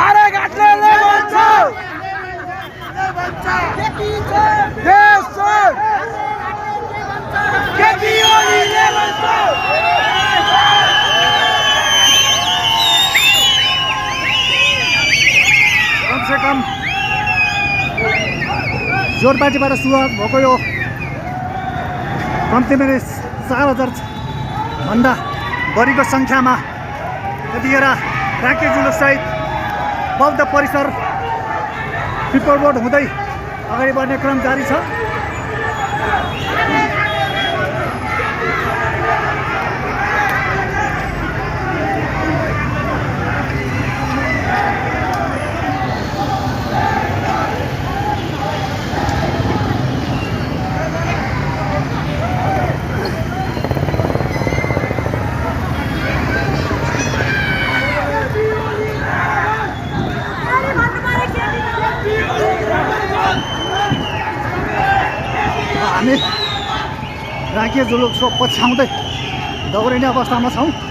अरे घाटले भन्छ देश छोड केपी ओलीले भन्छ कमसे कम जोरपाटीबाट सुरुवात भएको यो कम्तीमा 4000 भन्दा बढीको सङ्ख्यामा यतिखेर राँके जुलुससहित बौद्ध परिसर पिपल रोड हुँदै अगाडि बढ्ने क्रम जारी छ। हामी राँके जुलुसको पछ्याउँदै दौडिने अवस्थामा छौँ।